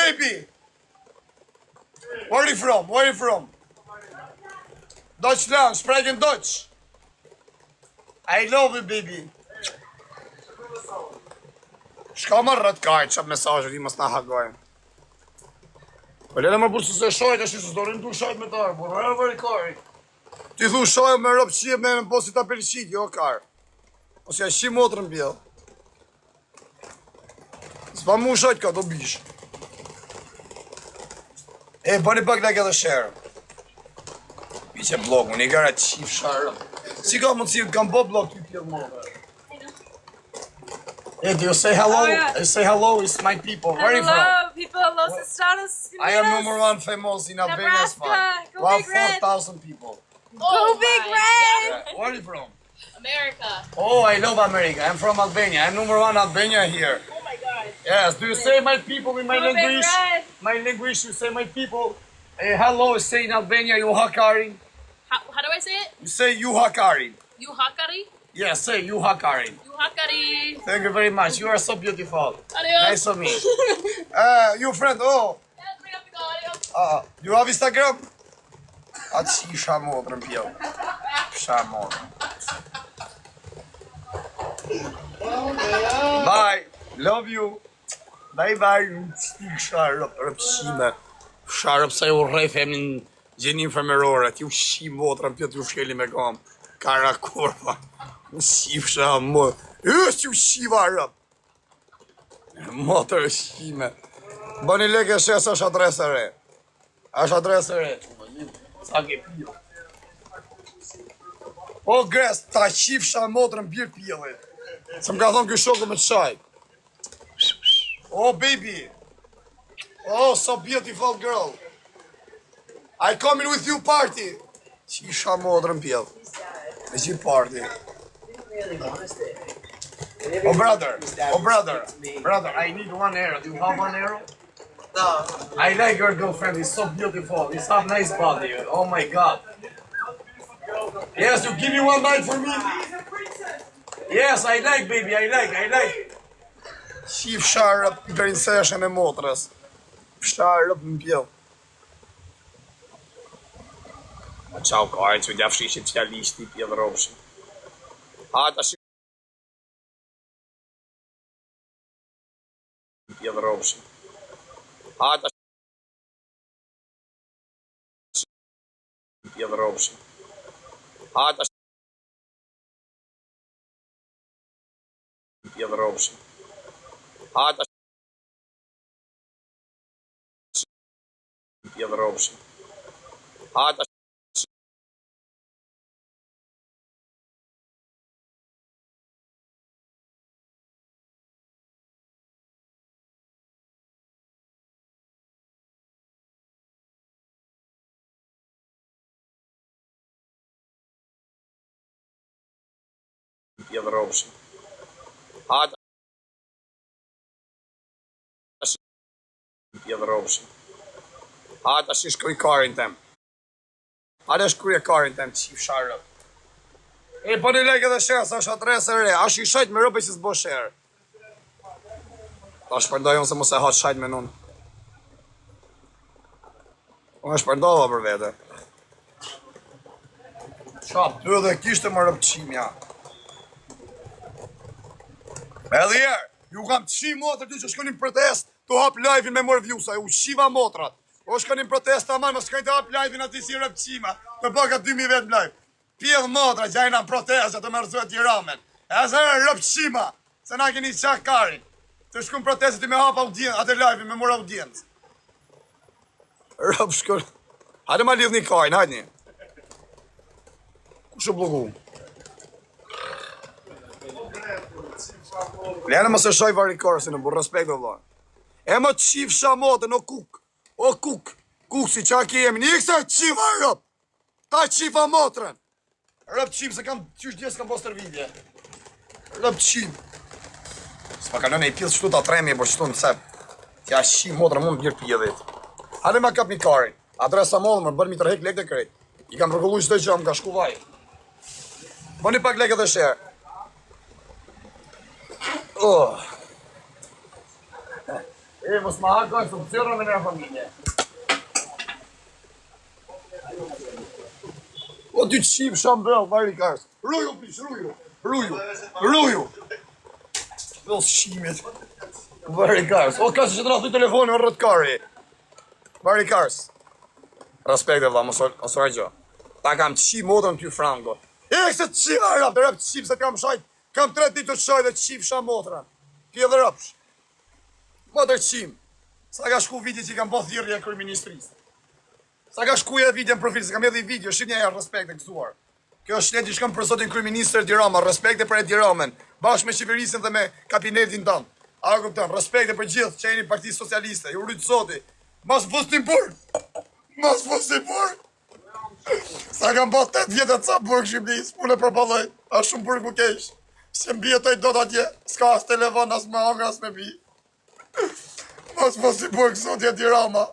baby. Where are you from? Where are you from? Deutschland, sprechen Deutsch. I love you, baby. Shka më rrët kajt, që mesazhe, di mos na hagojnë. Po lele më burë se shajt, është se s'dorim tu shajt me tarë, por e vëri kari. Ti thu shaj me rob qie me në posi ta pelqit, jo kar. Ose ja shi motrën pjell. S'pa mu shajt ka, do bish. E, bëni pak like edhe share. Piqe blogun, i gara qif sharë. Si ka mundësi, kam bo blog ty pjell motër. Hey, do you say hello? Oh, yeah. I say hello, it's my people. Where are you from? Hello, people of Los Estados Unidos. I am number one famous in Albania. Nebraska. Go Wow, Big Red. 4,000 people. Go Oh Big my Red. Yeah. Where are you from? America. Oh, I love America. I'm from Albania. I'm number one Albania here. Oh my god. Yes. Do you say my people in my Go Big language? Red. My language, you say my people. Eh, hello, say in Albania, you hakari. How, how do I say it? You say you hakari. You hakari? Yes, say you hakari. You hakari. Thank you very much. You are so beautiful. Adios. Nice to meet. Uh, you friend, oh, Yes, we have to go. Adios. uh, you have Instagram? A qisha motrën pjell. Sha motrën. Bye. Love you. Bye bye. Qisha rëp, rëp qime. Sha rëp sa ju rrej femnin gjeni infermerore. Ti u shi motrën pjell t'ju shkeli me kam. Kara kurva. U shifsha mo. Ys ju shiva rëp. Motër shqime. Bëni lekë e shes është adresë e re. Është adresë e re. Sa ke pio. O Gres, ta qifsha motrën bir pjellit. Se më ka thonë ky shoku me të shaj. Oh baby. Oh so beautiful girl. I coming with you party. Qisha motrën pjell. Me gjithë party. really want to stay. Oh brother, oh brother, brother, I need one euro. Do you have one euro? No. I like your girlfriend. It's so beautiful. It's have nice body. Oh my god. Yes, you give me one night for me. Yes, I like baby. I like. I like. Qif sharëp princeshën e motrës. Sharëp në pjell. A Ciao kare, që dja fshishit që lishti pjell robshin. Ha, ta shi pjell robshin. Ha, ta shi pjell robshin. Ha, ta shi pjell robshin. Ha, ta shi pjell robshin. Ha, ta shi pjell robshin. Ha, ta shi pjell robshin. Ha, ta shi shkruj karin tem. Hajde shkruaj karin tem, qif sharëp. E, bëni like edhe share, se është adresë e re. Është i shajt me robe që s'bo share. Ta shpërndaj unë se mos e ha shajt me nun. Unë e shpërndova për vete. Qa pyll e kishte më rëpqimja. Edhe jerë, ju kam të shi motër ty që shkonin protest të hap live-in me mor views-a, ju shiva motrat. O shkonin protest aman, mos shkojnë të hap live-in aty si rëpqima, të bëka 2000 vetë në live. Pjell motra, gjajna në protest, atë më rëzuet i ramen. E zërë rëpqima, se na keni qak karin. Të shkun protest aty me hap audiencë, atë live-in me mor audiencë. Rëp shkon. Hajde ma lidhni kajnë, hajde një. Kush u blloku? Lene mos e shoj vari korsin, në burr respekt o vlla. E më qifsha motën o kuk. O kuk. Kuk si qa ke jemi. Një kësa qifa rëp. Ta qifa motrën. Rëp qim se kam qysh dje s'kam bo stërvitje. Rëp qim. S'pa kalon e i pjellë qëtu ta tremi, por qëtu në cep. T'ja qim motrën mund birë pjellit. Hajde ma kap një karin. Adresa modhë, më bërë mi tërhek lekë dhe krejt. I kam rregullu çdo gjë, më ka shku vaj. Bëni pak lekë dhe share. Oh. E, mos ma ha gojë, së të me në familje. O ty të shqip shambel, vari kars. Ruju, pish, ruju, ruju, ruju. Vëll shqimit. Vari kars. O, ka që të rrathu telefonin, o rrët kari. Vari kars. Respekte, vlla, mos mos ora gjë. Ta kam të qi motrën ty Franko. E, se të qi, arab, të rëp të qip, se të kam shajt. Kam tre ditë të shaj dhe të qip sha motrën. Ti edhe rëpsh. Motër qim. Sa ka shku viti që i kam bo thirrje kryeministrisë. Sa ka shku edhe video në profil, se kam edhe video, shih një herë respekt e gëzuar. Kjo është leti shkon për zotin kryeministër Edi Rama, respekte për Edi Ramën, bashkë me qeverisën dhe me kabinetin tonë. A kupton, respekte për gjithë që jeni Partisë Socialiste, ju rrit Zoti. Mos fusni burg. Mos fusni burg. Sa kam bë 8 vjet atë sa burg Shqipërisë, punë përballoj, a shumë burg u keq. Se mbijetoj dot atje, s'ka as telefon, as me hangër, as me pi. Mos fusni burg zoti Edi Rama.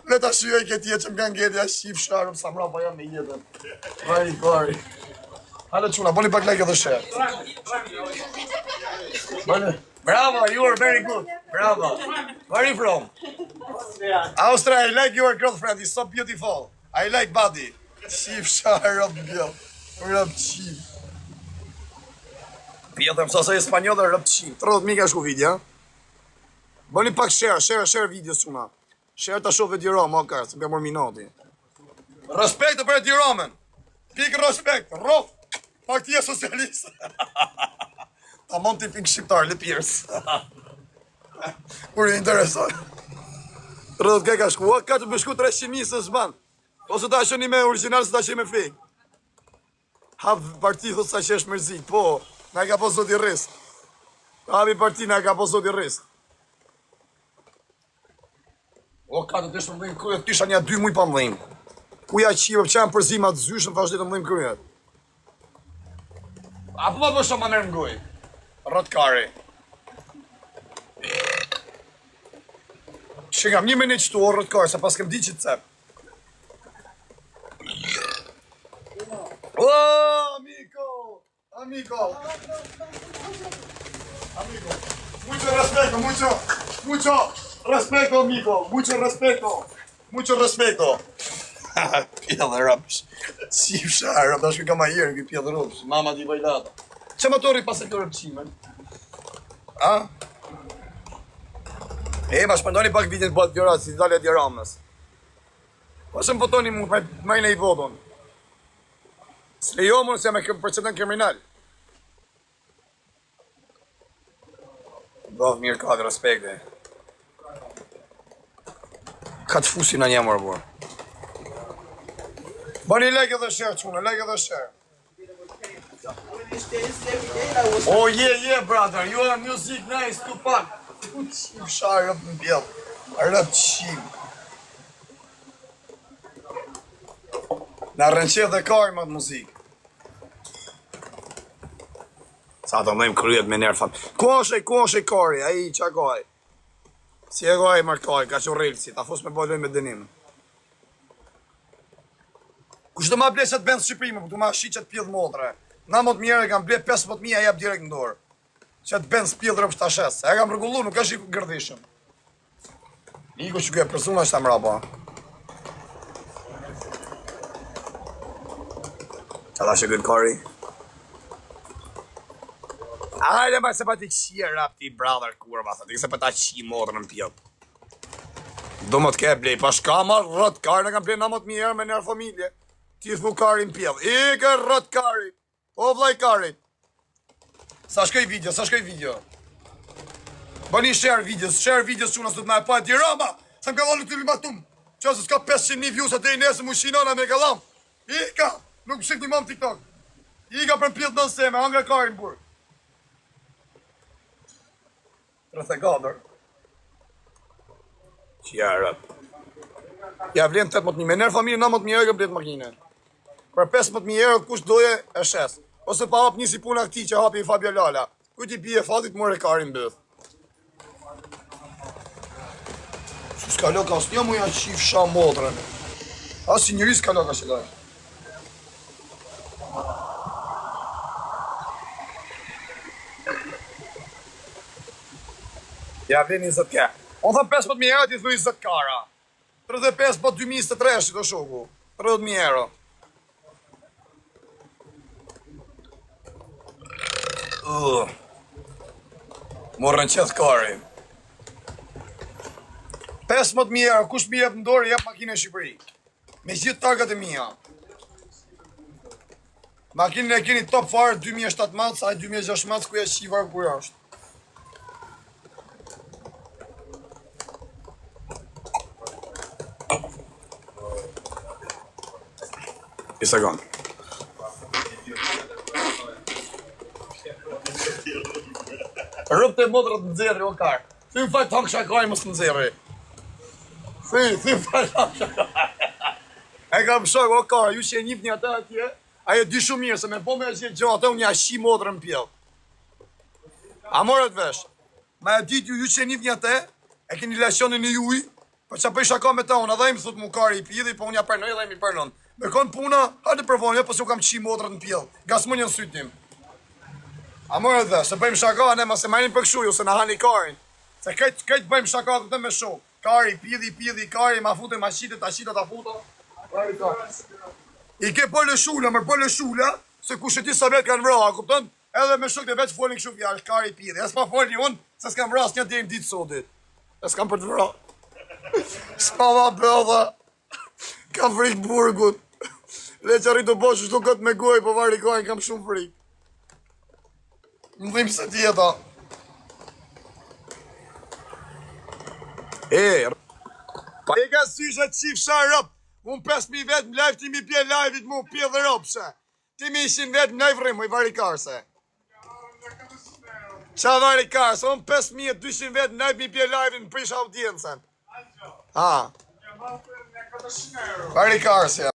Le ta shijoj këtë jetë që më ka ngelja shqip sharëm sa mrapa jam me jetën. Vari vari. Hale çuna, bëni pak like edhe share. Bëni. Bravo, you are very good. Bravo. Where are you from? Austria. Austria, I like your girlfriend, is so beautiful. I like body. Shqip sharëm bjell. Rëp qim. Pjetëm sa se spanjoll dhe rëp qim. 30.000 ka shku video. Bëni pak share, share, share video çuna. Share ta shoh Edi Rama, o kar, se më ka marrë minati. Respekt për Edi Ramën. Pik respekt, rrof. Partia Socialiste. Tamam tipik shqiptar, lëpirës. Kur i intereson. 30 ke ka shku, o, ka të më shku 300.000 se s'ban. Ose ta shoni me original, se ta shoni me fake. Hap parti thot sa që është mërzit, po, na e ka po zoti rrisk. Hapi parti na e ka po zoti rrisk. O, ka të desh të më kryet, kisha një dy muj pa më dhim. Ku ja qivë, që janë përzima të zyshëm, vazhdi të më dhim kryet. A po ma bëshë ma merë në gojë? Rrot kari. Që kam një minut qëtu, o rrot kari, se pas kem di që të cep. O, amico, amico. Amigo, mucho respeto, mucho, mucho respeto, amigo, mucho respeto, mucho respeto. Pjellë rëpsh. Si fsha rëp, tash ka ma herë ky pjellë rëpsh. Mama di bajlata. Çe motori pas e kjo rëpçimen? A? E, ma shpëndoni pak vitin të bëhet gjëra si dalë Edi Ramës. Po se më votoni mu, më i voton. S'lejo më se me procedon kriminal. Bëf mirë ka dhe respekte. Ka të fusi në një mërë burë. Bëni like edhe share, çuna, like edhe share. One of these days, every day I was Oh yeah, yeah, brother, you are music nice, Tupac. Qim sha rëp në pjell. Rëp qim. Na rënqet dhe karë me atë muzikë. Sa të mëjmë kryet me nërë fat. Ku është ai, ku është ai kari, ai qa ka ai? Si e ka ai mërkaj, ka qurrelësi, ta fus me boloj me dënim. Kush do ma ble qatë Benz Shqipëri, më, du ma shi qatë pjellë motre. Na më të mjerë e kam ble 15.000 e jap direkt në dorë. Qatë Benz pjellë rëpsh ta shes. E kam rregullu, nuk është i gërdhishëm. Iku që kjo e persona është ta mrapa. Qa ta shë kari? Hajde ma se pa ti qia rap ti brother kurva, sa ti se pa ta qi motrën në pjellë. Do më të ke blej, pa shka ma rrët karin e kam ble 19.000 euro me nërë familje. Ti thu karin pjellë. Ike rrët kari. O vllai karit. Sa shkoj video, sa shkoj video. Bëni share videos, share videos çuna s'do të më e pa Edi Rama. Se më ka dhënë ultimatum. Që se s'ka 500.000 views atë i nesër mu shinona me kallam. Ika, nuk më shih një mam TikTok. Ika për pjellë në seme, hangra karin burg. 34. Qja rëp. Ja vlen 18.000. Me nërë familje 19.000 euro kam blet makinën. Për 15.000 euro kush doje e shes. Ose pa hap një si puna këtij që hapi Fabio Lala. Kujt i bie fatit more karin byth. Su s'ka loka asnjë mu ja qifsha motrën. As si njëri s'ka loka që dojë. Ja vlen 20k. Unë them 15.000 euro, ti thuj 20 kara. 35 po 2023 do shoku. 30.000 euro. Ugh. Morën qeth kari. 15.000 euro, kush mi jep në dorë, jep makinë në Shqipëri. Me gjithë targat e mia. Makinën e keni top fare 2017, ai 2016 ku ja shivar ku është. Një sekond. Rëp të motrët në zerri, o kar. Thy më fal të hangë shakaj, mos në zerri. Thy, thy më fal të hangë shakaj. E kam shok, o kar, ju që e njihni atë atje, ai e di shumë mirë se me po me e gjë atë unë ja shi motrën në pjell. A morët vesh? Ma e ditë ju, ju që e njihni atë, e keni relacionin e juj, po çka bëj shaka me ta unë, edhe ai më thot mu kari i pidhi, po unë ja pranoj edhe ai mi pranon. Me kon puna, hajde provojmë, po s'u kam qi motrën në pjell. Gasmon janë sytë tim. A morët vesh, se bëjmë shaka, ne mos e marrin për kështu ju se na hani karin. Se këtë këtë bëjmë shaka këtë me shok. Kari, pidhi, pidhi, kari, ma fute, ma shite, ta shita, ta futa. Kari, kari. I ke po lëshula, mër po lëshula, se kush e di sa vet kanë vrarë, a kupton? Edhe me shokët e vet folin kështu fjalë, kari pidhi. As pa folni unë, se s'kam vrarë asnjë deri në ditë sotit. E s'kam për të vrarë. S'pa ma bëdha. Kam frikë burgut. Le që rritu bosh çdo këtë me gojë, po vari gojën kam shumë frikë. Më dhim se tjeta. E, pa e ka sysha qifsha rëp. Unë 5.000 vetë në live, ti mi pje live-it mu, pje dhe rëpshe. Ti mi ishin vetë në live rrimë, i vari karse. Qa vari karse, unë 5.200 vetë në live mi pje live-it, në prish audiencen. Ha. Vari karse.